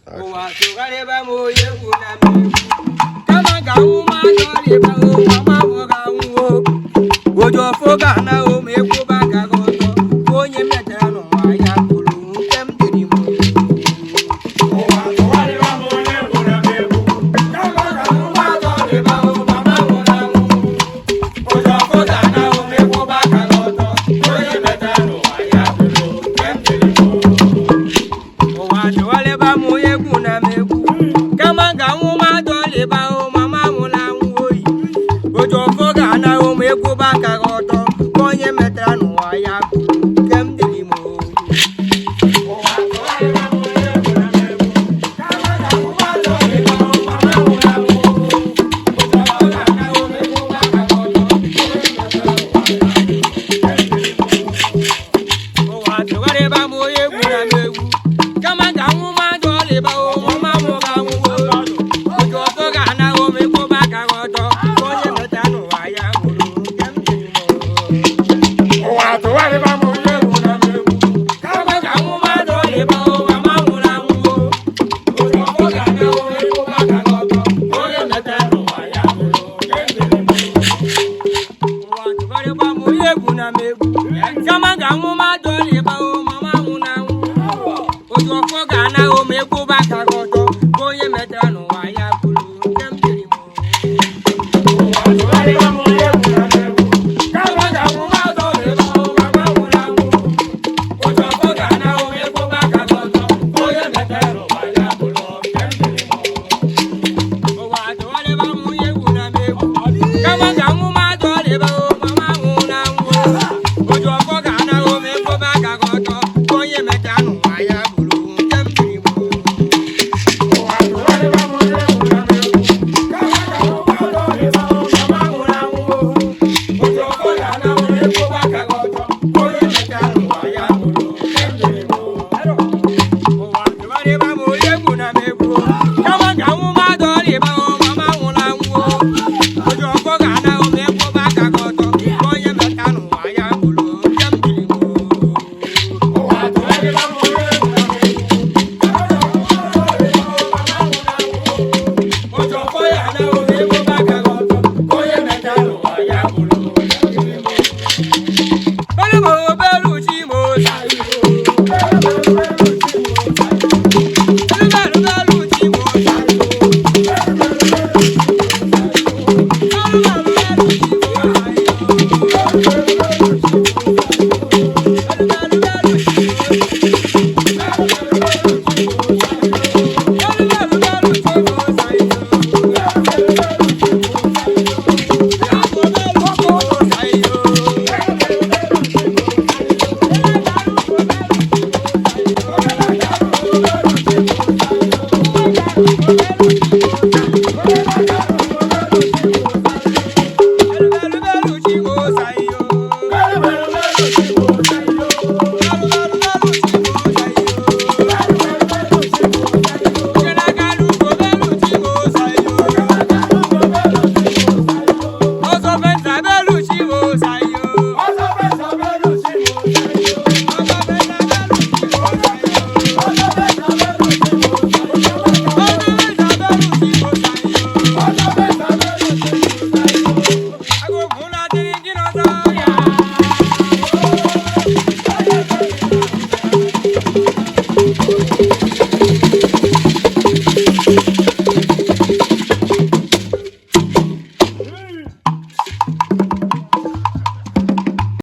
Ụwa tụgharịba m, onye egwu na m egwu. Kama ga-anwụ ma adọrịba o, mama m ga-anwụ o. Oji ọfọ ga-ana o, ma ekwuba aka gị ọtọ. Onye metara n'ụwa ya kwuru nke m dịrị m. Ụwa tụgharịba m, onye egwu na m egwu. Kama ga-anwụ ma adọrịba o, mama m ga-anwụ. Oji ọfọ ga-ana o, ma ekwuba aka gị ọtọ. Onye metara n'ụwa ya kwuru nke m dịrị m. Ụwa tụgharịba m, onye egwu na m egwu. Kama ga-anwụ ma adọrịba o, mama m na-anwụ oyi. Oji ọfọ ga-ana o, ma ekwuba aka gị ọtọ. Onye metara n'ụwa ya kwuru nke m dịrị m. Ụwa tụgharịba m, onye egwu na m egwu. Kama ga-anwụ ma adọrịba o, mama m na-anwụ. Oji ọfọ ga-ana o, ma ekwuba aka gị ọtọ. Onye metara n'ụwa ya kwuru nke m dịrị m. Ụwa tụgharịba m, onye egwu na m egwu. Kama ga-anwụ ma adọrịba o, mama m ga-anwụ o. Oji ọfọ ga-ana o, ma ekwuba aka gị ọtọ. Onye metara n'ụwa ya kwuru nke m dịrị m. Ụwa tụgharịba m, onye egwu na m egwu. Kama ga-anwụ ma adọrịba o, mama m na-anwụ o. Oji ọfọ ga-ana o, ma ekwuba aka gị ọtọ. Onye metara n'ụwa ya kwuru nke m dịrị m. Ụwa tụgharịba m, onye egwu na m egwu. Kama ga-anwụ ma adọrịba o, mama m na-anwụ. Oji ọfọ ga-ana o, ma ekwuba